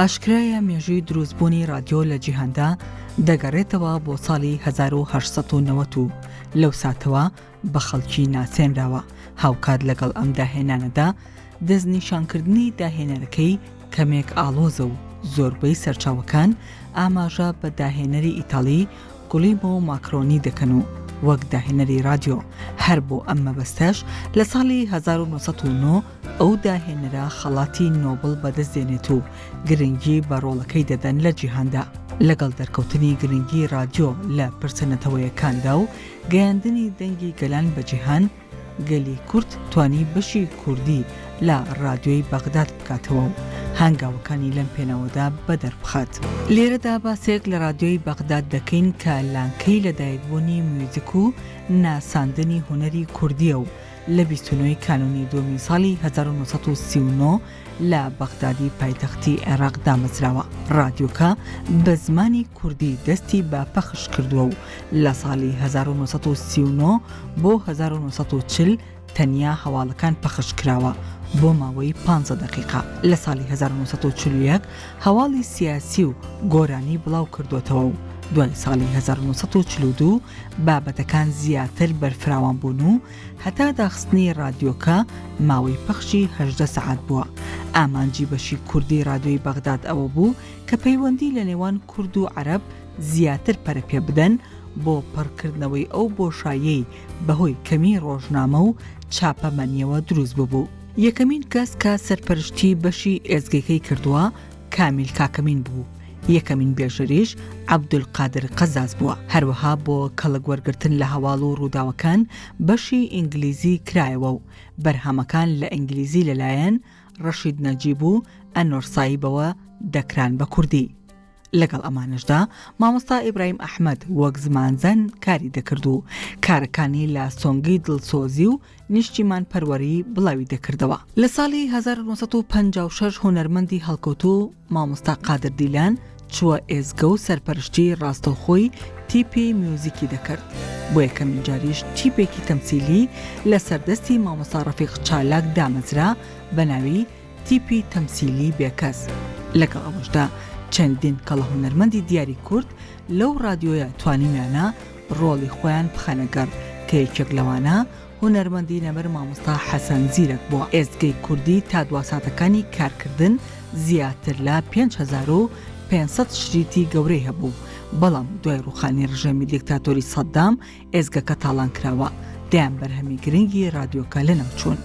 ئاشکرایە مێژووی دروستبوونی ڕادیۆ لە جیهاندا دەگەڕێتەوە بۆ ساڵی 1890 و لەو ساتەوە بە خەڵکی ناسێنراوە، هاوکات لەگەڵ ئەم داهێنانەدا دەستنیشانکردنی داهێنەرەکەی کەمێک ئاڵۆزە و زۆربەی سەرچاوەکان ئاماژە بە داهێنەری ئیتاڵی گوڵیمۆ ماکرۆنی دەکەن و وەک داهێنەری ڕادیۆ، هەر بۆ ئەم مەبەستەش لە ساڵی 1909 ئەو داهێنەرە خەڵاتی نۆبڵ بەدەست دێنێت و گرنگی بە ڕۆڵەکەی دەدەن لە جیهاندا. لەگەڵ دەرکەوتنی گرنگی ڕادیۆ لە پرسە نەتەوەیەکاندا و گەیاندنی دەنگی گەلان بە جیهان، گەلی کورد توانی بەشی کوردی لە ڕادیۆی بەغداد بکاتەوە و هەنگاوەکانی لەم پێناوەدا بەدەربخات. لێرەدا باسێک لە ڕادیۆی بەغداد دەکەین کە لانکەی لەدایکبوونی میوزیک و ناساندنی هونەری کوردییە و لە 29 ی کانوونی دووەمی ساڵی 1939 لە بەغدادی پایتەختی عێراق دامەزراوە. ڕادیۆکە بە زمانی کوردی دەستی بە پەخش کردووە و لە ساڵی 1939 بۆ 1940 تەنیا هەواڵەکان پەخش کراوە بۆ ماوەی پانزە دەقیقە. لە ساڵی 1941 هەواڵی سیاسی و گۆرانی بڵاو کردووەتەوە و دوای ساڵی 1942 بابەتەکان زیاتر بەرفراوان بوون و هەتا داخستنی ڕادیۆکە ماوەی پەخشی 18 سەعات بووە. ئامانجی بەشی کوردی ڕادیۆی بەغداد ئەوە بوو کە پەیوەندی لە نێوان کورد و عەرەب زیاتر پەرە پێ بدەن بۆ پڕکردنەوەی ئەو بۆشاییەی بەهۆی کەمیی ڕۆژنامە و چاپەمەنییەوە دروست ببوو. یەکەمین کەس کە سەرپەرشتی بەشی ئێزگەکەی کردووە کامیل کاکەمین بوو، یەکەمین بێژەریش عەبدولقادر قەزاز بووە. هەروەها بۆ کەڵک وەرگرتن لە هەواڵ و ڕووداوەکان بەشی ئینگلیزی کرایەوە و بەرهەمەکان لە ئینگلیزی لەلایەن ڕەشید نەجیب و ئەنوەر سایبەوە دەکران بە کوردی. لەگەڵ ئەمانەشدا مامۆستا ئیبراهیم ئەحمەد وەک زمانزان کاری دەکرد و کارەکانی لە سۆنگی دڵسۆزی و نیشتیمانپەروەری بڵاوی دەکردەوە. لە ساڵی 1956 هونەرمەندی هەڵکەوتوو مامۆستا قادر دیلان چووە ئێزگە و سەرپەرشتی ڕاستەوخۆی تیپی میوزیکی دەکرد. بۆ یەکەمین جاریش تیپێکی تەمسیلی لەسەر دەستی مامۆستا ڕەفیق چالاک دامەزرا بە ناوی تیپی تەمسیلی بێکەس. لەگەڵ ئەوەشدا چەندین کەڵە هونەرمەندی دیاری کورد لەو ڕادیۆیە توانیویانە ڕۆڵی خۆیان بخەنە گەڕ کە یەکێک لەوانە هونەرمەندی نەمر مامۆستا حەسەن زیرەک بووە. ئێزگەی کوردی تا دواساتەکانی کارکردن زیاتر لە 5500 شریتی گەورەی هەبوو، بەڵام دوای ڕووخانی ڕژێمی دیکتاتۆری سەدام ئێزگەکە تاڵان کراوە، دەیان بەرهەمی گرنگی ڕادیۆکە لەناوچوون.